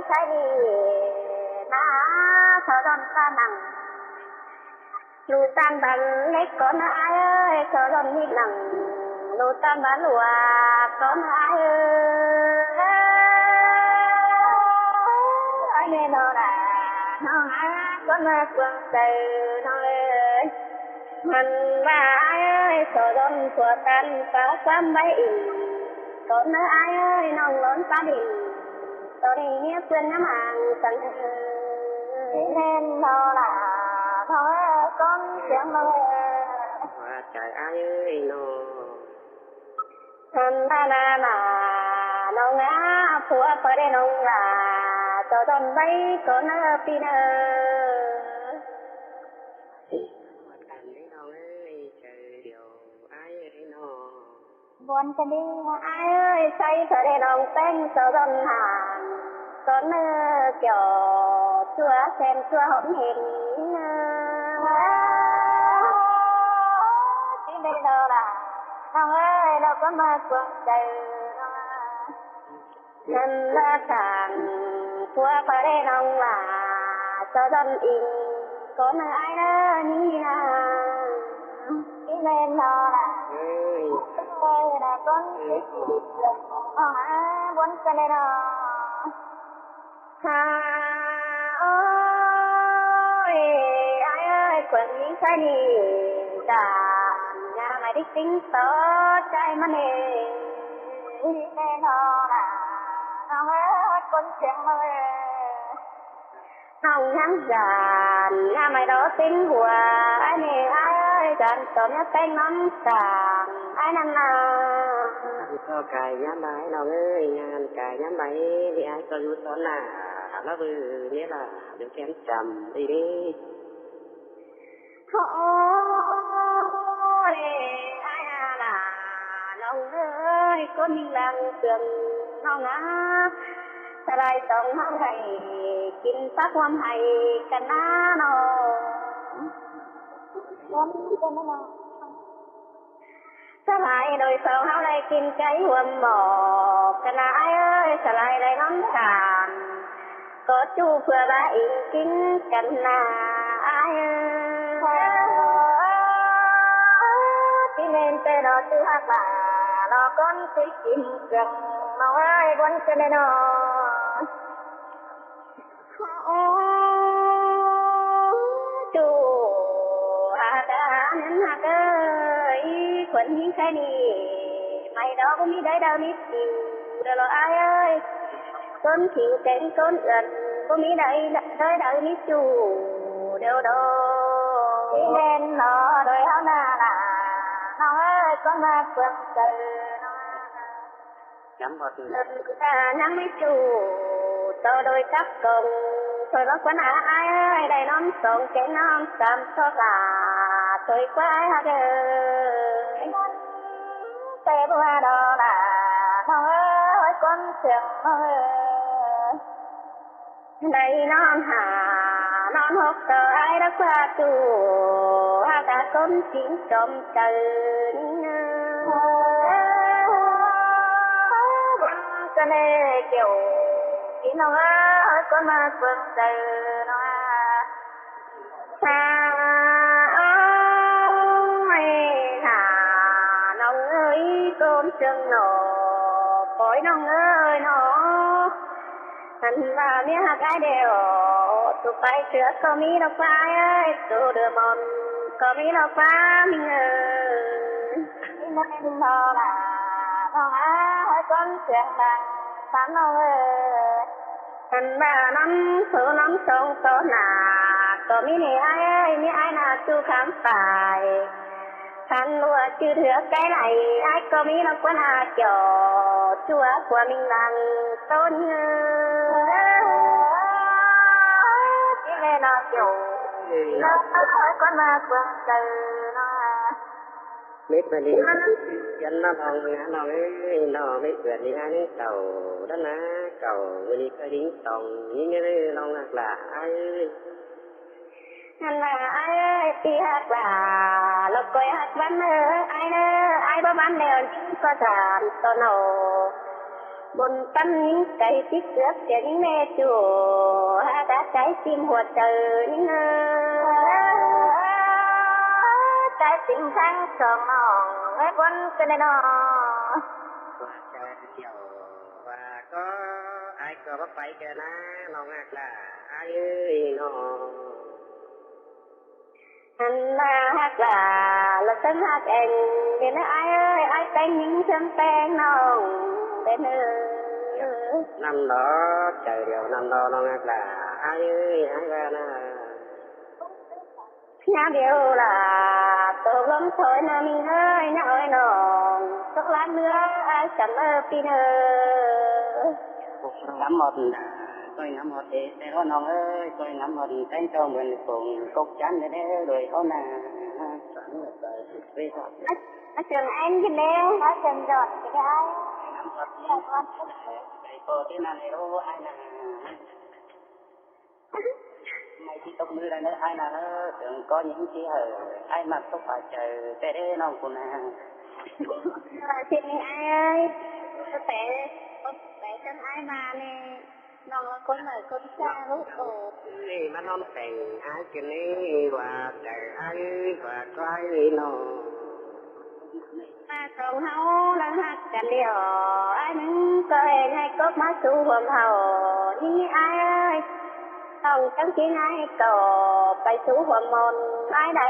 ໃຊ້ດີນາ ເຂົາດອນຕາໜັງ ລູຕານບັນເລັກກ່ອນນະອ້າຍເອີຍ ເຂົາດອນມີໜັງ ລູຕານບັນຫຼວກກ່ອນນະອ້າຍເອີຍ ອ້າຍແນ່ນອນລະ ນ້ອງອາ ກ່ອນມາກວາງໃຈນ້ອງເອີຍ ມັນວ່າອ້າຍເອີຍ ໂສດົນຜົວຕັນປາຄວາມໄວ້ອີກ ໂຕເນີອ້າຍເອີຍ ນ້ອງຫຼອນປາດິນ ໂຕນີ້ເມຍເພື່ອນງາມອ່າງສັງເອີຍ ແມ່ນບໍ່ລະນ້ອງເອີຍ ກອງສຽງນ້ອງເອີຍ ວ່າຈາຍອ້າຍເອີຍນ້ອງ ຫັ້ນນານານາ ນ້ອງອາ ຜົວຂ້ອຍເດ້ນ້ອງຫຼ້າ ໂຕດົນໄວ້ກ່ອນເນີ ປີເນີ. ບວນກັນເດ້ນ້ອງເອີຍ ໃສ່ເທື່ອເດ້ນ້ອງແປ້ງ ເຈົ້າດອນຫາງ ຕອນເນີແກ້ວ ຊົ່ວແສນຊົ່ວຫອມເຫັນ ຊິໄດ້ດອກລະ ນ້ອງເອີຍ ເຮົາກໍມາກວາງໃຈນ້ອງ ນັ້ນລະທາງ ພວກຂ້ອຍເດ້ນ້ອງຫຼ້າ ສະດອນອີງ ກໍນາອາຍເນີ່ນາ ທີ່ແມ່ນນ້ອງຫຼ້າ ເອີຍ ເອີຍນະ ຄົນທີ່ ເອີຍ ນ້ອງອາ ບົນກັນເດ້ນ້ອງ ຫາ ໂອ້ຍ ອາຍເອີຍ ຄົນມີໃສນີ້ ການງາມອາຍດິກຕິງຕໍ່ໃຈມັນເອງ ແນ່ນອນລະ ນ້ອງເອີຍ ຄົນຊຽງໃໝ່ ນ້ອງຍັງການງາມອາຍລໍເຕັງຫົວ ອາຍນີ້ ອາຍເອີຍ ການຕໍ່ເມຍແຕ່ງນ້ອງການ ອາຍນັ້ນນາ ກໍກາຍຍາມໃດ ນ້ອງເອີຍ ງານກາຍຍາມໃດ ທີ່ອາຍກໍຢູ່ຕໍ່ໜ້າ ລະເບີເນລາ ຢູ່ແຄມຈຳໄດ້ເດ້. ໂອ້ຍ ອາຍອາລາ ນ້ອງເອີຍ ຄົນຍິງຫຼັງເຄື່ອງນ້ອງນາ ສະຫຼາຍຕ້ອງເຮົາໃຫ້ ກິນປາຄວາມໃຫ້ກັນນານ້ອງ ຄົນເປັນນ້ອງ ສະຫຼາຍໂດຍສອງເຮົາໄດ້ກິນໄກ່ຮ່ວມໝໍ້ກັນນາ ອາຍເອີຍ ສະຫຼາຍໄດ້ນອນຂ້າງ ກໍຈູ້ເພື່ອວ່າອີງກິນກັນນາ ອາຍເອີຍ ທີ່ແມ່ນແຕ່ດອກຈູ້ຮັກຫຼ້າ ລອກ່ອນຊິກິນເຄື່ອງ ນ້ອງເອີຍ ບົນກັນແດ່ນ້ອງ. ໂອ້ ຈູ້ອາການຮັກເອີຍ ຄົນຍິງໃສນີ້ ໄມ່ດອກບໍ່ມີໃດດາວມີຜິວເດີລະອາຍເອີຍ ຄົນຜິວແຕ່ງຄົນເອື້ອນ ບໍ່ມີໃດດາວມີຈູ້ເດີດອກ ທີ່ແມ່ນໜໍໂດຍເຮົານາລະ ນ້ອງເອີຍ ຄົນມາເຟືອງໃຈ ຈຳບໍ່ຖືກ ເອີ ຍັງມີຈູ້ຕໍ່ໂດຍກັບກົງ ເພິ່ນວ່າຄວນອາຍໄດ້ນອນສອງແກ່ນອນສາມຊອກຫຼ້າ ໂດຍຄວາຍຮັກເອີຍ ແຕ່ບໍ່ວ່າດອກຫຼ້າ ນ້ອງເອີຍ ຄົນເຊື່ອງນ້ອງເອີຍ ໄດ້ນອນຫ້ານອນຫົກຕໍ່ອ້າຍລັກພາຕູ້ ຫາກາຄົນຈິງຈອມໃຈນີ້ນາ ສະເໜ່ແກ້ວ ພີ່ນ້ອງເອີຍ ຄົນມາເບິ່ງໃຈນ້ອງ ສາວເອີຍ ຖ້ານ້ອງເອີຍ ໂກນເຊິ່ງໜໍ ປ່ອຍນ້ອງເອີຍໜໍ. ຄັນວ່າເມຍຮັກອ້າຍແດ່ ໂຕປາຍເສືອກໍມີດອກຟ້າເອີຍ ໂຕເດືອມອນກໍມີດອກຟ້າມິງເອີຍ ມີມາເປັນບໍ່ລະ ນ້ອງອາຍ ຄວາມສຽງດັງ ສາມນ້ອງເອີຍ ຄັນວ່ານຳໂຕນຳສອງຕໍ່ໜ້າ ກໍມີນີ້ອ້າຍເອີຍ ມີອ້າຍໜ້າຈູ້ຂ້າງປາຍ ຄັນຮົ່ວຈື່ເທື່ອໄກໄຫຼ ອ້າຍກໍມີນຳກວ່າໜ້າຈໍ ຊົ່ວກວ່າມິງນັງຕົ້ນເອີຍ ທີ່ແມ່ນອກຢູ່ ນ້ອງເອີຍ ຄົນມາເຟືອງໃຈນ້ອງ ເມັດບາດນີ້ ຂຽນມາພ້ອມເນາະນ້ອງເອີຍ ນ້ອງເມັດບາດນີ້ ອາຍຍັງເກົ່າ ດັນນາເກົ່າ ມື້ນີ້ເຄີຍດິງຕ້ອງ ຍິງເອີຍ ນ້ອງຮັກຫຼ້າເອີຍ. ຫັ້ນວ່າອ້າຍເອີຍ ທີ່ຮັກຫຼ້າ ລະກອຍຮັກວັນເອີຍ ອ້າຍເອີຍ ອ້າຍບໍ່ວັນແລ້ວຍິງກໍສາມຕໍ່ໜໍ ຄົນປັນຍິງໄກ່ຕິດເກືອບ ແຕ່ຍິງແມ່ຈູ້ ຫາກາໃຈຖິ້ມຫົວໃຈຍິງເອີຍ ໃຈຖິ້ມທັງສອງນ້ອງເອີຍ ຄົນເປັນໄດ໋ນ້ອງ ວ່າເຈົ້າດຽວວ່າກໍ ອ້າຍກໍບໍ່ໄປແກ່ນາ ນ້ອງຮັກຫຼ້າ ອ້າຍເອີຍນ້ອງ. ອັນວ່າຮັກຫຼ້າ ລະເຖິງຮັກແອງ ເປັນອ້າຍເອີຍ ອ້າຍແຕ່ງຍິງເຖິງແຕ່ງນ້ອງ ເປັນເອີຍ ນຳດອກໃຈດຽວ ນຳດອກນ້ອງຮັກຫຼ້າ ອ້າຍເອີຍ ອ້າຍວ່ານາ ຍາມດຽວລະ ຕົກລົງຖອຍນາມິງເອີຍ ຍາອ້ອຍນ້ອງ ຕົກລານເມືອອ້າຍຈຳເອີຍ ປີເອີຍ. ສວຍງາມຮອດເດ ແຕ່ວ່ານ້ອງເອີຍ ສວຍງາມຮອດແຕ່ງຕົວເໝືອນກົງກົກຈັນແທ້ໆ ໂດຍເຂົານາ ມາເຊີນແອນກິນແດ່ ມາເຊີນຢອດກິນໄດ້ ສວຍງາມຮອດເດ ໃຈພໍທີ່ນັ້ນເອໂອອ້າຍນາ ໄມ້ທີ່ຕົບມືໄດ້ເນີ ອ້າຍນາເນີ ເຊິ່ງກໍຍິງທີ່ເອີ ອ້າຍມັກຕົກປາໃຈ ແຕ່ເດ້ນ້ອງກູນາ ວ່າຊິມີອ້າຍ ແຕ່ ແຕ່ຈັ່ງອ້າຍມານີ້ ນ້ອງລະຄົນເອີຍຄົນຊາລູກເອີຍ ເອີຍ ມານອນແຕ່ງອ້າຍກັນນີ້ ວ່າແຕ່ອ້າຍວ່າໃກ້ນ້ອງ ມາສອງເຮົາລະຮັກກັນດຽວ ອ້າຍໜຶ່ງກໍເຮັດໃຫ້ກົບມາສູ່ຮ່ວມເຮົາ ນີ້ອ້າຍເອີຍ ຕ້ອງຈັ່ງຊິໃຫ້ກໍໄປສູ່ຮ່ວມມົນ ອ້າຍໃດ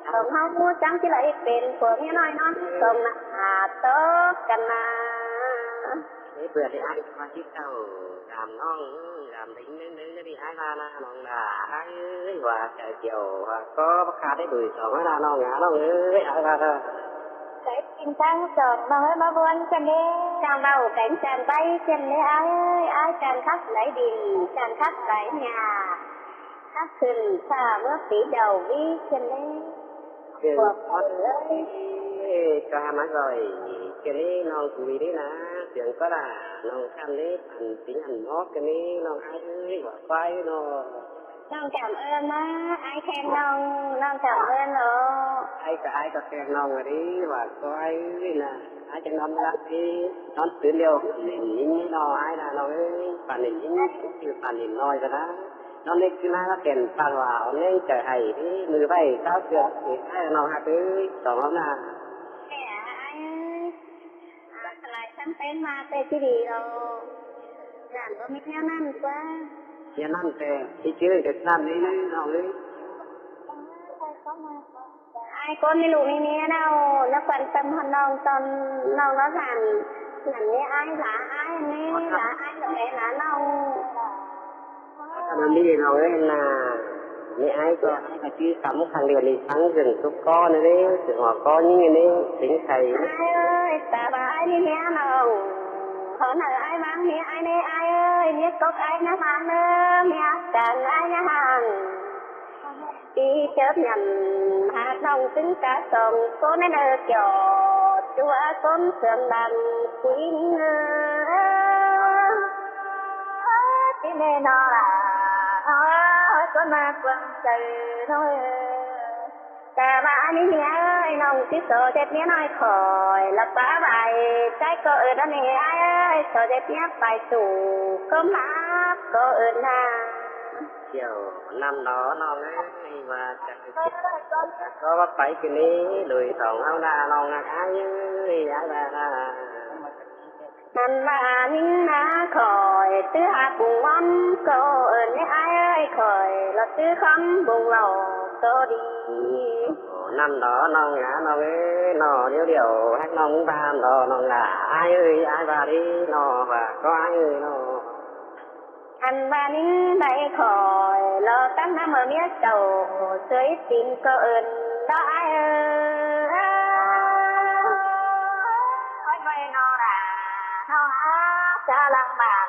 ສອງເຮົາຈັ່ງຊິໄດ້ເປັນຜົວເມຍນ້ອຍນອນ ຕ້ອງໜ້າຕົກກັນມາ. ເອີຍ ເພື່ອທີ່ອ້າຍຊິເຈົ້າດາມນ້ອງດາມໄດ້ຍິນໜຶ່ງໆ ນີ້ອ້າຍວ່ານະນ້ອງລາ ອ້າຍເອີຍ ວ່າໃຈດຽວວ່າກໍບໍ່ຂາດໄດ້ດຸຍສອງວ່ານະນ້ອງລາ ນ້ອງເອີຍ ອ້າຍວ່ານະ ໃຈຈິງທັງສອງນ້ອງເອີຍ ມາບວນກັນເດ້ ຈາງເວົ້າກັນຈາງໄປກັນເດ້ ອ້າຍເອີຍ ອ້າຍການຄັກໄຫຼດິນ ການຄັກໄຫຼຫຍ້າ ຄັກຂຶ້ນຖ້າເມື່ອປີດາວວີກັນເດ້. ເລື່ອງຄວາມເອີຍ ກະມາລອຍ ກະນີ້ນ້ອງກຸຍນີ້ນາ ສຽງກໍລາ ນ້ອງຄຳນີ້ ອັນຕິງອັນໝອກ ກະນີ້ນ້ອງອ້າຍເອີຍ ວ່າໄປເນາະ ນ້ອງຈຳເອີ້ນມາ ອ້າຍແຄນນ້ອງ ນ້ອງຈຳເອີ້ນເນາະ ອ້າຍກະອ້າຍກະແຄນນ້ອງ ອະດີວ່າໄປນະ ອ້າຍຈະນອນຫຼັບດີ ນອນຕື່ນດຽວ ຝັນເຫັນຍິງເນາະ ອ້າຍນະ ນ້ອງເອີຍ ຝັນເຫັນຍິງ ຄືຝັນເຫັນນ້ອຍຊະນະ. ນ້ອງເລັກຄືນາແກ່ນປານວ່າ ເອົາແຮງໃຈໃຫ້ເດ້ ມືໄຫວ້ເຈົ້າເທື່ອ ເອີຍ ອ້າຍນ້ອງຮັກເອີຍ ສອງເຮົານາ ແຕ່ອ້າຍເອີຍ ສະຫຼາຍຈຳເປັນມາແຕ່ຊິດີດອກ ຢ້ານບໍ່ມີແນວນັ້ນກວ່າ ແນວນັ້ນແຕ່ຊິຈື່ແຕ່ນັ້ນນີ້ນ້ອງເອີຍ. ອ້າຍກໍມີລູກມີເມຍແລ້ວ ແລ້ວຄວນເຕີມຮອດນ້ອງຕອນນ້ອງລາວຫັ້ນ ນັ້ນແມ່ອ້າຍຫຼາ ອ້າຍແມ່ຫຼາ ອ້າຍລະແມ່ຫຼານ້ອງ ອັນນີ້ນ້ອງເອີຍນາ ແມ່ອ້າຍກໍ ອ້າຍກໍຈື່ຄຳຄັ້ງດຽວນີ້ຟັງເຖິງທຸກຂໍ້ນີ້ເດ້ ເຖິງຫົວຂໍ້ນີ້ນີ້ ເປັນໃຜ ອ້າຍເອີຍ ຕາວ່າອ້າຍມີເມຍນ້ອງ ຂໍໃຫ້ອ້າຍວາງເມຍອ້າຍແດ່ ອ້າຍເອີຍ ເມຍກົກອ້າຍນະຫາງເດີ ເມຍກາງອ້າຍນະຫາງ. ປີເຈີບຫຍັນຫາກນ້ອງຕຶງກາສອງຄົນເດີ ຈອດຕົວຄົນເຄື່ອງດັງຜູ້ຍິງເອີຍ ທີ່ແນ່ນອນລະ ເຮົາຄົນມາກວາງໃຈນ້ອງເອີຍ ແຕ່ວ່າອັນນີ້ເມຍເອີຍ ນ້ອງຊິໂສເດັດເມຍນ້ອຍຂ້ອຍ ລະປາໄວ້ໃຈກໍເອີ້ນອັນນີ້ອ້າຍເອີຍ ໂສເດັດເມຍໄປສູ່ຄວາມຮັກກໍເອີ້ນນາ ດຽວນຳເນາະນ້ອງເອີຍ ວ່າຈະເປັນ ກໍວ່າໄປຄືນີ້ ໂດຍສອງເຮົານາ ນ້ອງຮັກອ້າຍເອີຍ ອ້າຍວ່ານາ ນັ້ນວ່າຍິງນາຂ້ອຍ ຕື້ຮັກບຸງມອນກໍເອີ້ນແມ່ອ້າຍເອີຍ ຂ້ອຍລະຕື້ຄຳບຸງເວົ້າກໍດີ ນຳເນາະນ້ອງລານ້ອງເອີຍ ເນາະ ດຽວໆ ຮັກນ້ອງບ້ານເນາະ ນ້ອງລາ ອ້າຍເອີຍ ອ້າຍວ່າດີເນາະ ວ່າກໍອ້າຍເອີຍເນາະ. ອັນວ່ານິງໄດ້ຂ້ອຍ ລໍຕັ້ງນຳເມຍເຈົ້າ ເສຍຕີນກໍເອີ້ນວ່າອ້າຍເອີຍ ໂອ້ຍ ນ້ອງລາ ນ້ອງອາຈາຫຼັງບ້ານ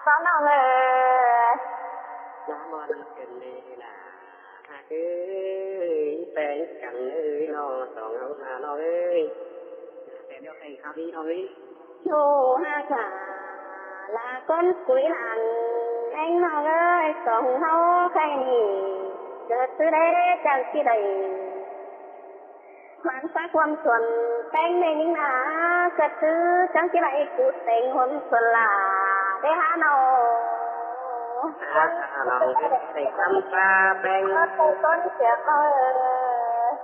ສອນນ້ອງເອີຍ ນາມອນເປັນເດລາ ຫາກເອີຍ ແປງກັນເອີຍ ນ້ອງສອງເຮົານາ ນ້ອງເອີຍ ແຕ່ດຽວໃຫ້ຄາວດີ ນ້ອງເອີຍ. ໂທຫາສາລາກົນກຸຍຫຼັງແອງນ້ອງເອີຍ ສອງເຮົາໃຄ່ນີ້ ເກີດຊື່ໃດຈັ່ງຊິໄດ້ ຫວັງສາຄວາມສວນແຕ່ງແມ່ຍິງນາ ກະຄືຈັ່ງຊິໄດ້ປູແຕ່ງຫົວສວນຫຼ້າເດ້ຫານ້ອງ ຫານ້ອງເອີຍ ໃສ່ຄຳປາແປງ ເອົາໃສ່ຕົ້ນເສືອເອີຍ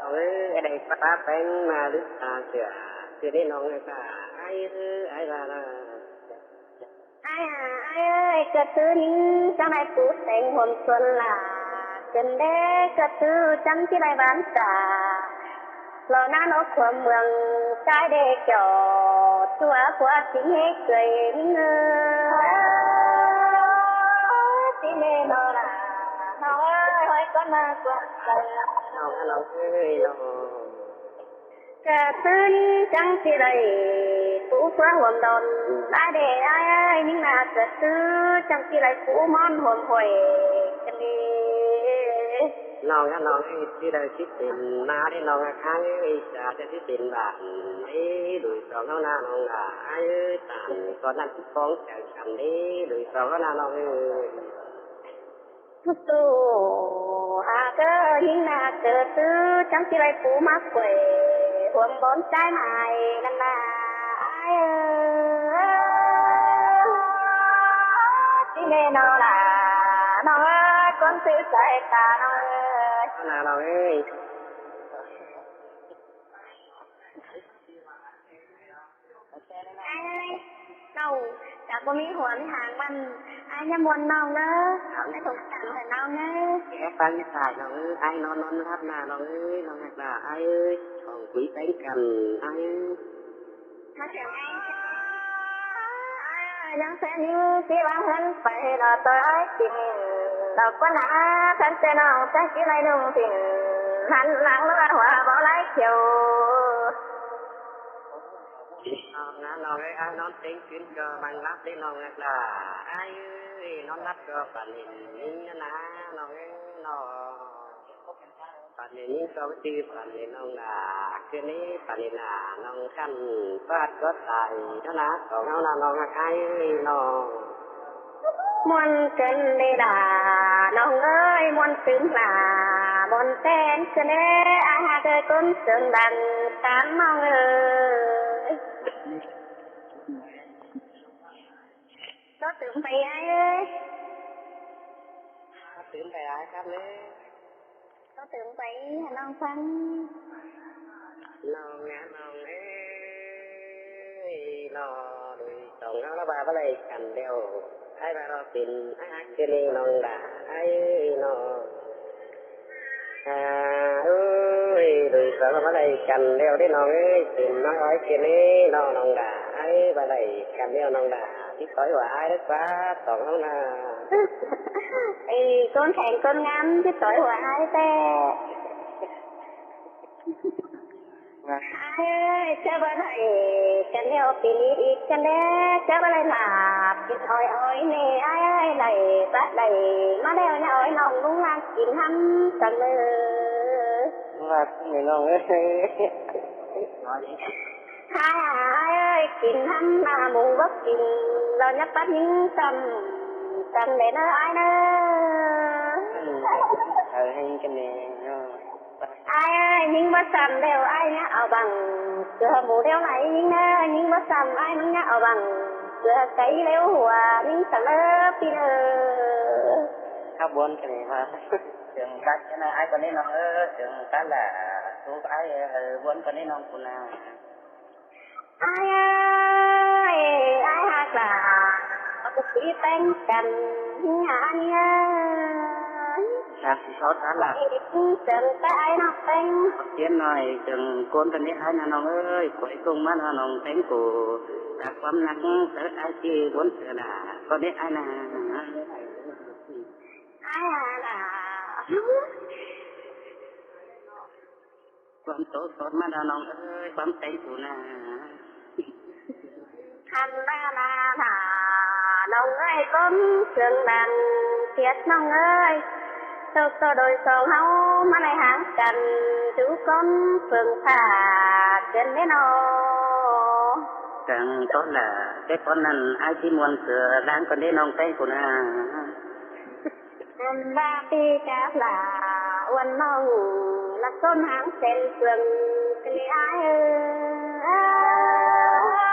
ນ້ອງເອີຍ ໃຫ້ໄດ້ປາແປງມາລຶກຕາເສືອ ຊິໄດ້ນ້ອງເອີຍ ອ້າຍເອີຍ ອ້າຍວ່າລະ ອ້າຍ ອ້າຍເອີຍ ກະຄືຍິງຈັ່ງໄດ້ປູແຕ່ງຫົວສວນຫຼ້າ ເປັນເດ້ ກະຄືຈັ່ງຊິໄດ້ຫວານສາ ລໍໜ້ານອກຂົວເມືອງ ຊາຍເດກອດ ຊົ່ວຜົວສິເຮກເກີຍ ເອີ ສິເນນໍລາ ນ້ອງເອີຍ ຫ້ອຍກ່ອນມາກວາດໃຈ ນ້ອງ ນ້ອງເອີຍ ນ້ອງ ກະຄືຈັ່ງຊິໄດ້ປູເຟືອຮ່ວມດອນ ອາເດ ອາຍ ຍິງນາ ກະຄືຈັ່ງຊິໄດ້ປູໝອນຮ່ວມຫ້ອຍກັນເດ ນ້ອງ ນ້ອງເອີຍ ຊິໄດ້ຊິເປັນນາເດ້ນ້ອງ ອາຄາງເອີຍ ຈາກຈະຊິເປັນບ້ານເດ້ ໂດຍສອງເຮົານານ້ອງລາ ອາຍເອີຍ ຕາມຕອນນັ້ນປອງໃຈກັນເດ້ ໂດຍສອງເຮົານານ້ອງເອີຍ ສູ້ໆ ຫາກເອີຍ ຍິງນາ ເກີດຄືຈັ່ງຊິໄດ້ປູມາກວຍ ຮ່ວມບ່ອນໃຈມາຍນັ້ນນາ ອາຍເອີຍ ຊິແນ່ນອນລະ ນ້ອງເອີຍ ຄົນຊື່ສາຍຕາ ນ້ອງເອີຍ ນາ ນ້ອງເອີຍ. ອ້າຍ ນ້ອງກະບໍ່ມີຫົວມີຫາງມັນ ອ້າຍຢ່າມ່ວນນ້ອງເດີ ອ້າຍສົງສານແທ້ນ້ອງເອີຍ ແກຟັງສາຍນ້ອງເອີຍ ອ້າຍນອນນອນຫຼັບນານ້ອງເອີຍ ນ້ອງຮັກຫຼ້າ ອ້າຍເອີຍ ຂອງຄຸຍແຕ່ງກັນ ອ້າຍເອີຍ ມາສຽງອ້າຍ ອ້າຍຍັງແສນຢູ່ ຊິວ່າເຮືອນໄປລະເຕີຍກິນ ດອກກວນນາ ຄັນແຕ່ນ້ອງ ຈັກຊິໄດ້ນຸ່ງສິ້ນ ຫັນຫຼັງລະວ່າຫົວບໍ່ໄດ້ຂຽວ. ນ້ອງນະນ້ອງເອີຍ ອ້າຍນອນເຕັງຄືນກໍບັງຫຼັບເດ້ນ້ອງນະ ອ້າຍເອີຍ ນອນຫຼັບກໍຝັນເຫັນຍິງນະນາ ນ້ອງເອີຍນ້ອງ ຝັນເຫັນຍິງກໍຈື່ຝັນເຫັນນ້ອງນະ ຄືນນີ້ຝັນເຫັນນານ້ອງຄັນ ຟາດກໍຕາຍນະນາ ຂອງເຮົານະນ້ອງ ອ້າຍເອີຍນ້ອງ. ມ່ວນເກີນເດດາ ນ້ອງເອີຍ ມ່ວນຕື່ມຫຼ້າ ມ່ວນແຕ່ນຄືນເດ ອ້າຍຮັກເອີຍ ຄົນເສີງດັງ ຕາມນ້ອງເອີຍ. ຕໍ່ຕື່ມໄປອ້າຍເອີຍ ຕື່ມໄປຫຼາຍຄັບເລີຍ. ເຈົ້າຕື່ມໄປໃຫ້ນ້ອງຟັງ ນ້ອງນະນ້ອງເອີຍ ລໍໂດຍສອງເຮົາລະວ່າບໍ່ໄດ້ກັນແລ້ວ ອ້າຍວ່າລໍເປັນອ້າຍຮັກເທື່ອນີ້ນ້ອງຫຼ້າ ອ້າຍເອີຍນ້ອງ ອາ ໂອ້ຍ ໂດຍສອງເຮົາບໍ່ໄດ້ກັນແລ້ວເດ້ນ້ອງເອີຍ ເປັນນ້ອງອ້າຍເທື່ອນີ້ນ້ອງ ນ້ອງຫຼ້າ ອ້າຍບໍ່ໄດ້ກັນແລ້ວນ້ອງຫຼ້າ. ຕິດຕໍ່ຫົວອ້າຍເດີກວ່າສອງເຮົານະ ເອີ ຄົນແຂງຄົນງາມຕິດຕໍ່ຫົວອ້າຍແທ້ ອ້າຍເອີຍ ເຈົ້າບໍ່ໄດ້ກັນແລ້ວ ເປັນອີກກັນແດ່ ເຈົ້າບໍ່ໄດ້ລາບກິນອ້ອຍໆ ແນ່ ອ້າຍ ໄດ້ບັດໄດ້ມາແລ້ວ ຍາອ້ອຍນ້ອງລຸງລາກກິນຫ້ຳສະເໝີ ລາກກິນນ້ອງເອີຍ. ຫາອ້າຍເອີຍ ກິນຫ້ຳໜ້າໝູບໍ່ກິນ ລາວຍັບປັດຍິງຊ້ຳ ຊ້ຳແດ່ເນີອ້າຍເນີ ເອີ ໃຫ້ກັນແນ່ເນາະ ອ້າຍເອີຍ ຍິງບໍ່ຊ້ຳແລ້ວ ອ້າຍຍັບເອົາບັງ ເສືອໝູແລ້ວໄຫຼຍິງເນີ ຍິງບໍ່ຊ້ຳ ອ້າຍມັນຍັບເອົາບັງ ເສືອໄກ່ແລ້ວຫົວ ຍິງສະເລີປີເນີ. ຄັບ ວນກັນນີ້ວ່າ ເຊິ່ງກັດນະ ອ້າຍກວ່ານີ້ນ້ອງເອີຍ ເຊິ່ງກັດລະ ຕູກອ້າຍເອີຍ ວນກວ່ານີ້ນ້ອງກູນາ. ອ້າຍເອີຍ ອ້າຍຮັກຫຼ້າ ເອົາກະສີແຕ່ງກັນ ຍານີ້ເອີຍ ຮັກເຂົາຕາຫຼ້າ ເຊິ່ງແຕ່ອ້າຍນ້ອງແຕ່ງ ຂອບຄຽນໜ້ອຍ ເຊິ່ງໂກນກັນນີ້ອ້າຍນະນ້ອງເອີຍ ກວຍກົງມານະນ້ອງແຕ່ງກູ ຈາກຄວາມຮັກເຕີດອ້າຍຊິວົນເທື່ອໜ້າ ກໍນີ້ອ້າຍນະ ອ້າຍນະ. ຄວາມໂຕສົດມາດານ້ອງເອີຍ ຄວາມແຕ່ງກູນາ ຄັນວ່ານານາ ນ້ອງເອີຍ ກົ້ມເຄື່ອງດັງ ເກຍດນ້ອງເອີຍ ໂຕໂຕໂດຍສອງເຮົາມາໄດ້ຫາງກັນ ຢູ່ກົ້ມເພິ່ງພາເກີນເດ້ນ້ອງ ຈັ່ງຕອນລະ ແຕ່ຕອນນັ້ນອ້າຍຊິມ່ວນເກືອລ້າງກ່ອນເດ້ນ້ອງແປ້ງກູນາ. ອັນວ່າປີກາບລາ ອວນນ້ອງ ລະຕົ້ນຫາງເສັ້ນເຟືອງ ກະເລອາຍເອີ.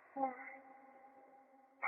ນະ ໄປ